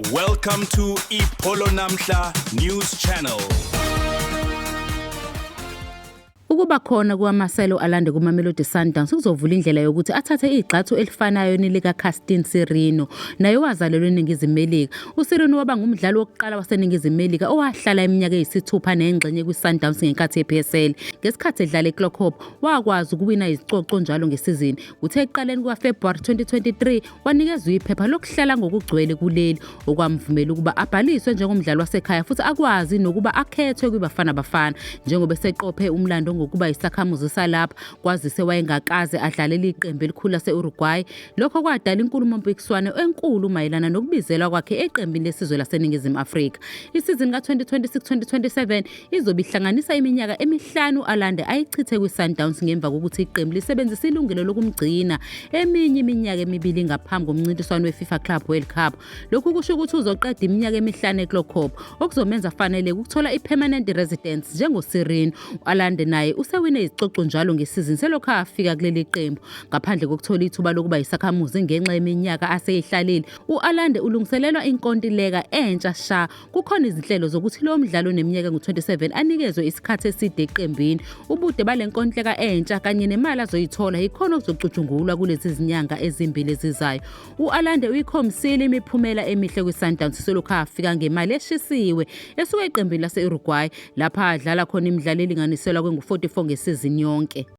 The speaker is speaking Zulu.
Welcome to Ipolo Namhla News Channel. Ukuba khona kukaMarcelo Allende kuMamelodi Sundowns kuzovula indlela yokuthi athathe igxathu elifanayo nelikaCastin Sirino, naye owazalelwa eNingizimu Melika. USirino waba ngumdlali wokuqala waseNingizimu Melika owahlala iminyaka eyisithupha nengxenye kwiSundowns ngenkathi yePSL. Ngesikhathi edlala eChloorkop, wakwazi ukuwina izicoco njalo ngesizini. Kuthe ekuqaleni kukaFebruwari 2023 wanikezwa iphepha lokuhlala ngokugcwele kuleli, okwamvumela ukuba abhaliswe njengomdlali wasekhaya futhi akwazi nokuba akhethwe kwiBafana Bafana. Njengoba eseqophe umlando ngokuba isakhamuzi salapha, kwazise wayengakaze adlalele iqembu elikhulu lase-Uruguay. Lokho kwadala inkulumompikiswano enkulu mayelana nokubizelwa kwakhe eqembini lesizwe laseNingizimu Afrika. Isizini ka-2026-2027 izobe ihlanganisa iminyaka emihlanu Allende ayichithe kwiSundowns ngemva kokuthi iqembu lisebenzise ilungelo lokumgcina eminye iminyaka emibili ngaphambi komncintiswano we-FIFA Club World Cup. Lokhu kusho ukuthi uzoqeda iminyaka emihlanu eChloorkop, okuzomenza afaneleke ukuthola i-permanent residence njengoSirino. U-Allende naye usewine izicoco njalo ngesizini selokhu afika kuleli qembu. Ngaphandle kokuthola ithuba lokuba yisakhamuzi ngenxa yeminyaka aseyihlalile, u-Allende ulungiselelwa inkontileka entsha sha. Kukhona izinhlelo zokuthi lo mdlali oneminyaka engu-27 anikezwe isikhathi eside eqembini. Ubude bale nkontileka entsha kanye nemali azoyithola yikhona okuzocutshungulwa kulezi zinyanga ezimbili ezizayo. U-Allende uyikhombisile imiphumela emihle kwi-Sundowns selokhu afika ngemali eshisiwe esuka eqembini lase-Uruguay, lapha adlala khona imidlalo elinganiselwa kwengu-44 ngesizini yonke.